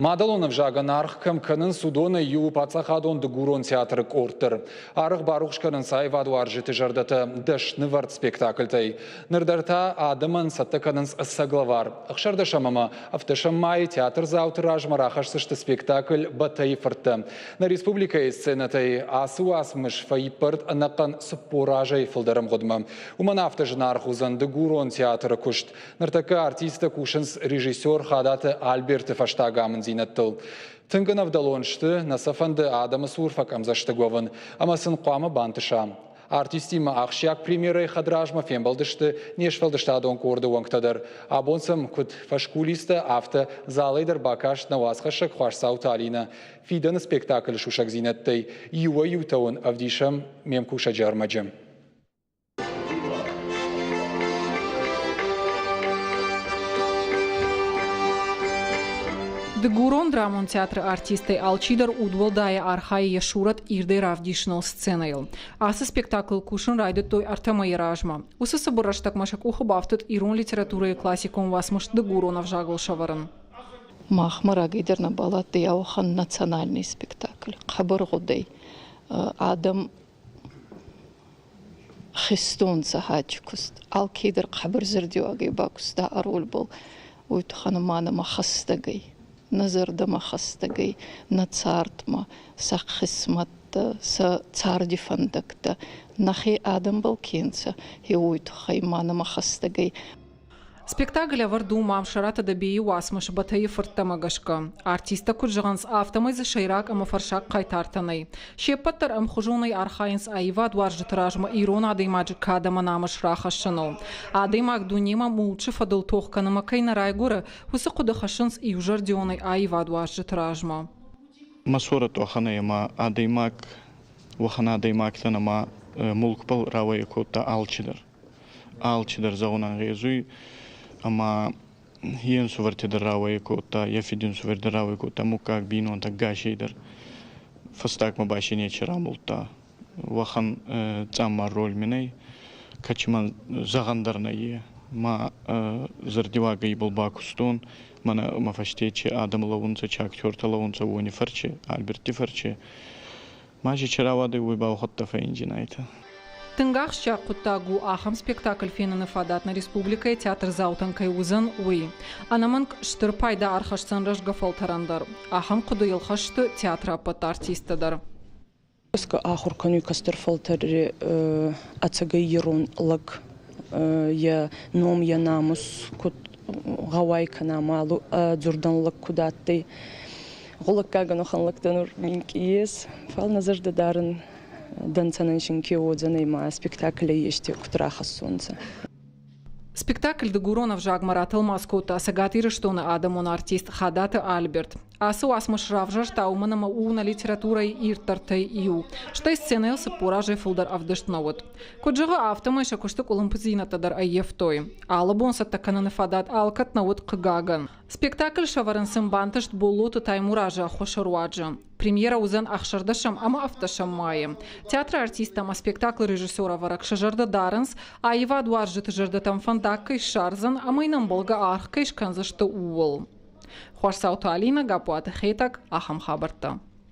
Мадӕлон ӕвзагӕн аргъ кӕм кӕнынц, уыдонӕй иу у паддзахадон дыгурон театры къорд дӕр. Аргъ барухс кӕнынц аивадуарзджыты зӕрдӕтӕ дӕснывӕрд спектакльтӕй. Ныр дӕр та адӕмӕн цӕттӕ кӕнынц ӕцӕг лӕвар. 16 ӕмӕ 17 майы театрдзауты размӕ рахӕсдзысты спектакль «Бӕтӕйы фырттӕ». Нӕ республикӕйы сценӕтӕй ацы уацмыс фӕиппӕрд ӕнӕхъӕн 40 азӕй фылдӕр ӕмгъуыдмӕ. Уымӕн афтӕ зынаргъ уыдзӕн дыгурон театры куыст. Ныртӕккӕ артисттӕ кусынц режиссер Хадаты Альберты фӕстаг амындзинӕдтыл. Тынг ӕнӕвдӕлон сты, нӕ сӕ фӕнды адӕмы цур фӕкъӕмдзӕстыг уӕвын, ӕмӕ сын хъуамӕ бантыса. Артисттимӕ ахсджиаг премьерӕйы хӕдразмӕ фембӕлдысты не сфӕлдыстадон къорды уӕнгтӕ дӕр. Абон сӕм куыд фӕскулистӕ, афтӕ залӕй дӕр бакаст нӕ уацхӕссӕг Хуасдзауты Алинӕ. Фидӕны спектаклы сусӕгдзинӕдтӕй иуӕй-иутӕ уын ӕвдисӕм ме мкусӕджы ӕрмӕджы. Дыгурон драмон театры артисттӕй алчидӕр удуӕлдайӕ архайы йӕ сурӕт ирдӕй равдисыныл сценӕйыл. Ацы спектаклыл кусын райдыдтой ӕртӕ мӕйы размӕ. Уыцы цыбыр рӕстӕгмӕ сӕ къухы бафтыд ирон литературӕйы классикон уацмыс дыгурон ӕвзагыл сӕвӕрын. Махмӕ рагӕй дӕр нӕбал адтӕй ауӕхӕн национальный спектакль. Хъӕбӕр гъудӕй. Адӕм Хизтонцӕ гьӕди куст. Алкедӕр хъӕбӕр зӕрдиуагӕй бакуста ӕ рольбӕл. Уой туххӕн ма нӕмӕ хӕстӕг ӕй, нӕ зӕрдӕмӕ хӕстӕг ӕй, нӕ цардмӕ, сӕ хъисмӕттӕ, сӕ царди фӕндӕгтӕ нӕхе адӕмбӕл ке нцӕ, гье уой туххӕй ма нӕмӕ хӕстӕг ӕй. Спектакль ӕвӕрд у Мамсыраты Дӕбейы уацмыс Бӕтӕйы фырттӕ-мӕ гӕсгӕ. Артисттӕ куыд зӕгъынц, афтӕмӕй дзы сӕйраг ӕмӕ фӕрсаг хъайтартӕ нӕй. Се ппӕт дӕр ӕмхуызонӕй архайынц аивадуарзджыты размӕ ирон адӕймаджы кад ӕмӕ намыс рахӕссыныл. Адӕймаг дунемӕ мулчы фӕдыл тох кӕнынмӕ кӕй нӕ райгуыры, уыцы хъуыды хӕссынц иузӕрдионӕй аивадуарзджыты размӕ. Мӕ сурӕт уӕхӕн ӕй, ӕма адӕймаг уӕхӕн адӕймӕгтӕн ӕма мулкбӕл рауӕйӕ кодта алчидӕр. Алчидӕр зӕгъун ӕнгъезуй, ӕма е нсувӕрти дӕр рауӕй кодта, е фиди нсувӕр дӕр рауӕй кодта, муггаг бийнонтӕ гасей дӕр. Фӕстагмӕ ба си нечи рамулдта. Уӕхӕн цъаммар роль мин ӕй, кӕцимӕн зӕгъӕн дӕр нӕййе. Ма зӕрдиуагӕй ибӕл бакустон, мӕнӕ мӕ фӕсте чи адӕм лӕуунцӕ, чи актертӕ лӕуунцӕ, уони фӕрчи, Альбертти фӕрчи. Ма си чи рауадӕй, уой ба уӕхуӕдтӕ фӕййиндзинайтӕ. Тынг ахсджиаг хъуыддаг у ахӕм спектакль феныны фадат нӕ республикӕйы театрдзаутӕн кӕй уыдзӕн, уый. Ӕнӕмӕнг стыр пайда ӕрхӕсдзӕн рӕзгӕ фӕлтӕрӕн дӕр. Ахӕм хъуыдыйыл хӕсты театры ӕппӕт артисттӕ дӕр. Ахуыр кӕнуй кӕстӕр фӕлтӕри ӕцӕгӕй ирон лӕг йӕ ном, йӕ намус куд гъӕуай кӕна ма дзурдӕн лӕг куд адтӕй. Гъулӕггагӕн уӕхӕн лӕгтӕ нур минкъий ес, фал нӕ зӕрдӕ дарун дӕнцӕнӕн син ке уодзӕнӕй ма спектаклӕй ести куд рахӕссонцӕ. Спектакль дыгурон ӕвзагмӕ ратӕлмац кодта Цӕгат Ирыстоны адӕмон артист Хадаты Альберт. Ацы уацмыс равзӕрста, уымӕн ӕмӕ у нӕ литературӕйы ирддӕртӕй иу. Стӕй сценӕйыл 40 азӕй фылдӕр ӕвдыст нӕ уыд. Куыд зӕгъы, афтӕмӕй сӕ куысты къуылымпыдзинӕдтӕ дӕр ӕййӕфтой. Алы бон цӕттӕ кӕныны фадат алкӕд нӕ уыд, хъыгагӕн. Спектакль сӕвӕрын сын бантыст Боллоты Таймуразы ӕххуысы руаджы. Премьерӕ уыдзӕн ӕхсӕрдӕсӕм ӕмӕ ӕвддӕсӕм майы. Театры артисттӕ ӕмӕ спектаклы режиссер-ӕвӕрӕг сӕ зӕрдӕ дарынц, аивадуарзджыты зӕрдӕтӕм фӕндаг кӕй ссардзӕн ӕмӕ йын ӕмбӕлгӕ аргъ кӕй скӕндзысты, ууыл. Хуасдзауты Алинӕ, Гаппуаты Хетӕг, ахӕм хабӕрттӕ.